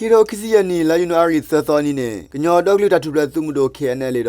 ခံကထိခံဆံယဲၢ်နံၣ် လါယနူၤအါရံၤသၢသီအနံၤန့ၣ် ကညီဒီကလုာ်တၢ်ထူၣ်ဖျဲးသုးမုၢ်ဒိၣ် K N L A ဒီး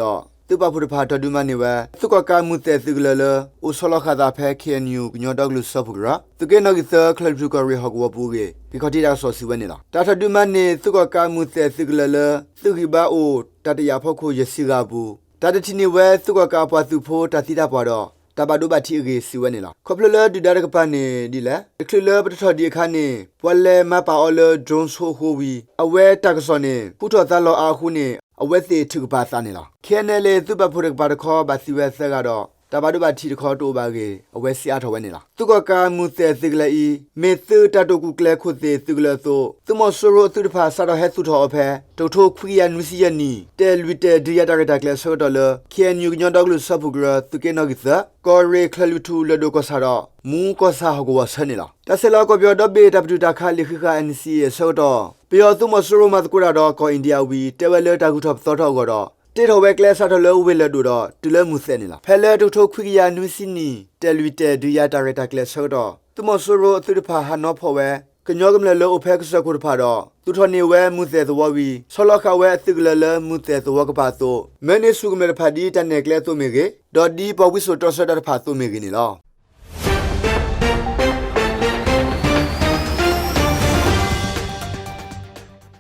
သုးပာ်ဖှိၣ်တဖၣ်တၢ်ဒုးမၤန့ၢ်ဝဲ သုးကီၣ်ကးမုၢ်သဲၣ်သုးကလၢၤလၢ အိၣ်ဆီလီၤဃာ်သးဖဲ K N U ကညီဒီကလုာ်စၢဖှိၣ်ကရၢ သုးက့နီၣ်ဂံၢ်သၢ ကၠီၢ်လွံၢ်ထူၣ်ကီၢ်ရ့ၣ်ဟီၣ်ကဝီၤပူၤအဂ့ၢ် ဂံၢ်ခီၣ်ထံးတၢ်ကစီၣ်စံးဝဲန့ၣ်လီၤ. တၢ်ထီၣ်ဒုးမၤန့ၢ် သုးကီၣ်ကးမုၢ်သဲၣ်သုးကလၢၤလၢ သုးဂံၢ်ဘါအိၣ် တၢ်တယာ်ဖီခိၣ်ယဲၢ်ဆံဂၤအပူၤ တၢ်တထံၣ်န့ၢ်ဝဲ သုးကီၣ်ကးအပှၤသုးဖိတၢ်သံတၢ်ပှၢ်ဒီး တၢ်ဘၣ်ဒိဘၣ်ထံးအဂ့ၢ် စံးဝဲန့ၣ်လီၤ. ခီဖျိလၢဒုၣ်ဒါတကပၤန့ၣ်ဒ်လဲၣ်, တချုးလၢပတထီၣ်ဒံးအခါန့ၣ် ပှၤလဲၤမၤပာ်အီၤလၢ drone ဆိအဃိဝံၤ အဝဲတၢ်ကစီၣ်န့ၣ် ဟူထီၣ်သါလီၤအါအဃိန့ၣ် အဝဲသ့ၣ်ထုးကပၤအသးန့ၣ်လီၤ. K N L A သုးပာ်ဖှိၣ်တကပၤတခီ ဘၣ်သံဝဲသၢဂၤဒီး တၢ်ဘၣ်ဒိဘၣ်ထံးတခီတအိၣ်ဘၣ်အဂ့ၢ် အဝဲစံးအါထီၣ်ဝဲန့ၣ်လီၤ. သုးကီၣ်ကးမုၢ်သဲၣ်သုးကလၢၤအံၤ မ့ၢ်သုးတၢ်တိာ်ကူၣ်ကျဲၤခိၣ်သ့ၣ်သုးကလၢၤအသိး သုးမီၤစိရိၤအသုးတဖၣ် စးထီၣ်ဟဲသူၣ်ထီၣ်အီၤဖဲ တကထိခွံကယၤနွံဆံယဲၢ်နံၣ် တဲာ်လွံၢ်တဲာ်ဒုးယၤတၢ်ရဲၣ်တၢ်ကျဲၤအဆၢကတီၢ်လၢ K N U ကညီဒီကလုာ်စၢဖှိၣ်ကရၢ သုးက့နီၣ်ဂံၢ်သၢ ကီၢ်ရ့ၣ် ကၠီၢ်လွံၢ်ထူၣ် လၢၢ်ဒိၣ်ကီၢ်ဆၣ်ဒီး မူၤကီၢ်ဆၣ်ဟီၣ်ကဝီၤဆၢန့ၣ်လီၤ. တၢ်ဆဲးလီၤကီၢ်ပယီၤဒီဘ့ၣ်တၢ်ပတုာ်တၢ်ခးလံာ်ဃံးဃာ် N C A အဆၢကတီၢ် ပယီၤသုးမီၤစိရိၤမၤသကိးတၢ်ဒီးကီၢ်အ့ၣ်ဒံယါဝံၤ တဲဝဲလၢတၢ်ဂုၤထီၣ်ပသီထီၣ်အဂီၢ်ဒီး တ့ထီၣ်ဝဲကျဲစးထီၣ်လၢဝ့ၢ်လၢၢ်ဒိၣ်ဒီး တုၤလၢမုၢ်သဲၣ်န့ၣ်လီၤ. ဖဲလၢတကထိခွံကယၤနွံဆံနံၣ် တဲာ်လွံၢ်တဲာ်ဒုးယၤတၢ်ရဲၣ်တၢ်ကျဲၤအဆၢကတီၢ် သုးမီၤစိရိၤအသုးတဖၣ်ဟးနီၤဖီၣ်ဝဲ ကညီကမျၢၢ်လၢအိၣ်ဖဲကစၢၢ်ခိၣ်တဖၣ်ဒီး သူၣ်ထီၣ်န့ၢ်ဝဲမုၢ်သဲၣ်သဝီဝံၤ ဆီလီၤဃာ်ဝဲအသုးကလၢၤလၢမုၢ်သဲၣ်သဝီကပၤအသိး မၢန့ၢ်ဆူၣ်ကမျၢၢ်တဖၣ်ဒ်တၢ်နဲၣ်ကျဲအသိးမ့ၢ်ဂ့ၤ, ဒီးဒ်ပှၤဝံစိာ်တီဆှၢတၢ်တဖၣ်အသိးမ့ၢ်ဂ့ၤန့ၣ်လီၤ.